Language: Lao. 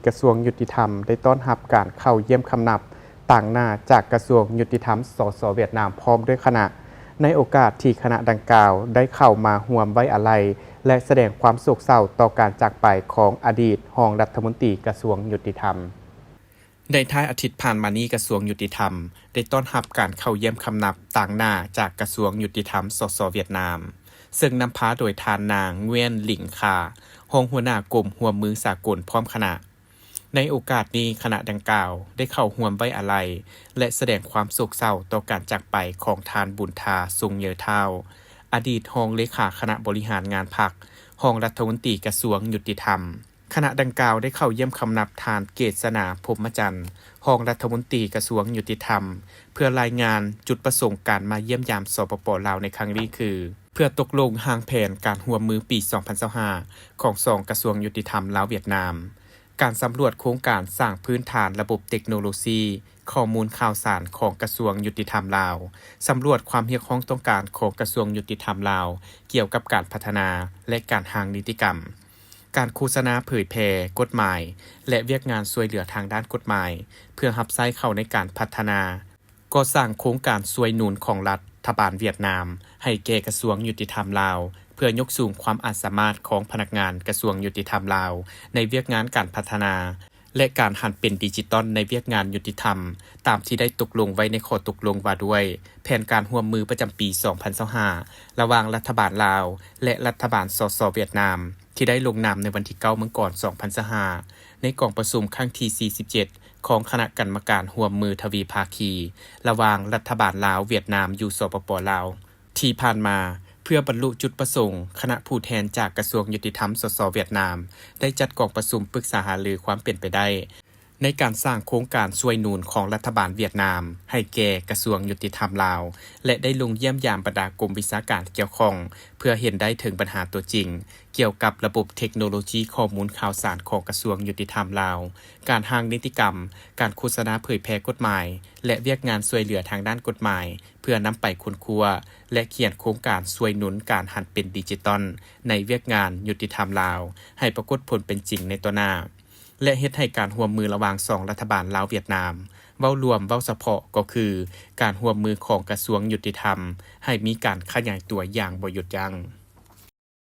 ກະຊວງຍຸຕິທຳ ໄດ້ຕ້ອນຮັບການເຂົ້າຢ້ຽມຄຳນັບຕາງໜ້າຈາກກະຊວງຍຸຕິທຳ ສສ ຫວຽດນາມ ພ້ອມດ້ວຍຄະນະ. ໃນໂອກາດທີ່ຄະນະດັ່ງກ່າວໄດ້ເຂົ້າມາຮ່ວມໄວ້ອາໄລ ແລະ ສະແດງຄວາມໂສກເສົ້າຕໍ່ການຈາກໄປຂອງອະດີດຮອງລັດຖະມົນຕີກະຊວງຍຸຕິທຳ. ໃນທ້າຍອາທິດຜ່ານມານີ້ ກະຊວງຍຸຕິທຳໄດ້ຕ້ອນຮັບການເຂົ້າຢ້ຽມຄຳນັບຕາງໜ້າຈາກກະຊວງຍຸຕິທຳ ສສ ຫວຽດນາມ, ເຊິ່ງນຳພາໂດຍທ່ານນາງ ງວຽນ ລິງຄາ, ຮອງຫົວໜ້າກົມຮ່ວມມືສາກົນ ພ້ອມຄະນະ. ໃນໂອກາດນີ້, ຄະນະດັ່ງກ່າວໄດ້ເຂົ້າຮ່ວມໄວ້ອາໄລ ແລະ ສະແດງຄວາມໂສກເສົ້າຕໍ່ການຈາກໄປຂອງທ່ານ ບຸນທາ ຊົງເຍີທ້າວ, ອະດີດຮອງເລຂາຄະນະບໍລິຫານງານພັກ, ຮອງລັດຖະມົນຕີກະຊວງຍຸຕິທຳ. ຄະນະດັ່ງກ່າວໄດ້ເຂົ້າຢ້ຽມຄຳນັບທ່ານ ເກດສະໜາ ພົມມະຈັນ, ຮອງລັດຖະມົນຕີກະຊວງຍຸຕິທຳ, ເພື່ອລາຍງານຈຸດປະສົງການມາຢ້ຽມຢາມ ສປປ ລາວ ໃນຄັ້ງນີ້ຄື ເພື່ອຕົກລົງຮ່າງແຜນການຮ່ວມມືປີສອງພັນຊາວຫ້າ ຂອງສອງກະຊວງຍຸຕິທຳລາວ-ຫວຽດນາມ, ການສຳຫຼວດໂຄງການສ້າງພື້ນຖານລະບົບເຕັກໂນໂລຊີຂໍ້ມູນຂ່າວສານຂອງກະຊວງຍຸຕິທຳລາວ, ສຳຫຼວດຄວາມຮຽກຮ້ອງຕ້ອງການຂອງກະຊວງຍຸຕິທຳລາວກ່ຽວກັບການພັດທະນາ ແລະ ການຮ່າງນິຕິກຳ, ການໂຄສະນາເຜີຍແຜ່ກົດໝາຍ ແລະ ວຽກງານຊ່ວຍເຫຼືອທາງດ້ານກົດໝາຍ ເພື່ອຮັບໃຊ້ເຂົ້າໃນການພັດທະນາ ກໍ່ສ້າງໂຄງການຊ່ວຍໜູນຂອງລັດຖະບານຫວຽດນາມໃຫ້ແກ່ກະຊວງຍຸຕິທຳລາວ ເພື່ອຍົກສູງຄວາມອາດສາມາດຂອງພະນັກງານກະຊວງຍຸຕິທຳລາວ ໃນວຽກງານການພັດທະນາ ແລະ ການຫັນເປັນດິຈິຕອນໃນວຽກງານຍຸຕິທຳ, ຕາມທີ່ໄດ້ຕົກລົງໄວ້ໃນຂໍ້ຕົກລົງວ່າດ້ວຍແຜນການຮ່ວມມືປະຈຳປີສອງພັນຊາວຫ້າ ລະຫວ່າງລັດຖະບານລາວ ແລະ ລັດຖະບານ ສສ ຫວຽດນາມ ທີ່ໄດ້ລົງນາມໃນວັນທີເກົ້າ ມັງກອນ ສອງພັນຊາວຫ້າ ໃນກອງປະຊຸມຄັ້ງທີສີ່ສິບເຈັດ ຂອງຄະນະກຳມະການຮ່ວມມືທະວີພາຄີ ລະຫວ່າງລັດຖະບານລາວ-ຫວຽດນາມ ຢູ່ ສປປ ລາວ. ທີ່ຜ່ານມາ, ເພື່ອບັນລຸຈຸດປະສົງ, ຄະນະຜູ້ແທນຈາກກະຊວງຍຸຕິທຳ ສສ ຫວຽດນາມ ໄດ້ຈັດກອງປະຊຸມປຶກສາຫາລືຄວາມເປັນໄປໄດ້ ໃນການສ້າງໂຄງການຊ່ວຍໜູນຂອງລັດຖະບານຫວຽດນາມໃຫ້ແກ່ກະຊວງຍຸຕິທຳລາວ ແລະ ໄດ້ລົງຢ້ຽມຢາມບັນດາກົມວິຊາການກ່ຽວຂ້ອງ ເພື່ອເຫັນໄດ້ເຖິງບັນຫາຕົວຈິງ ກ່ຽວກັບລະບົບເທັກໂນໂລຊີຂໍ້ມູນຂ່າວສານຂອງກະຊວງຍຸຕິທຳລາວ, ການຮ່າງນິຕິກຳ, ການໂຄສະນາເຜີຍແຜ່ກົດໝາຍ ແລະ ວຽກງານຊ່ວຍເຫຼືອທາງດ້ານກົດໝາຍ ເພື່ອນຳໄປຄົ້ນຄວ້າ ແລະ ຂຽນໂຄງການຊ່ວຍໜູນການຫັນເປັນດິຈິຕອນໃນວຽກງານຍຸຕິທຳລາວ ໃຫ້ປາກົດຜົນເປັນຈິງໃນຕໍ່ໜ້າ ແລະ ເຮັດໃຫ້ການຮ່ວມມືລະຫວ່າງສອງລັດຖະບານລາວ-ຫວຽດນາມ ເວົ້າລວມ, ເວົ້າສະເພາະກໍຄື ການຮ່ວມມືຂອງກະຊວງຍຸຕິທຳ ໃຫ້ມີການຂະຫຍາຍຕົວຢ່າງບໍ່ຢຸດຢັ້ງ.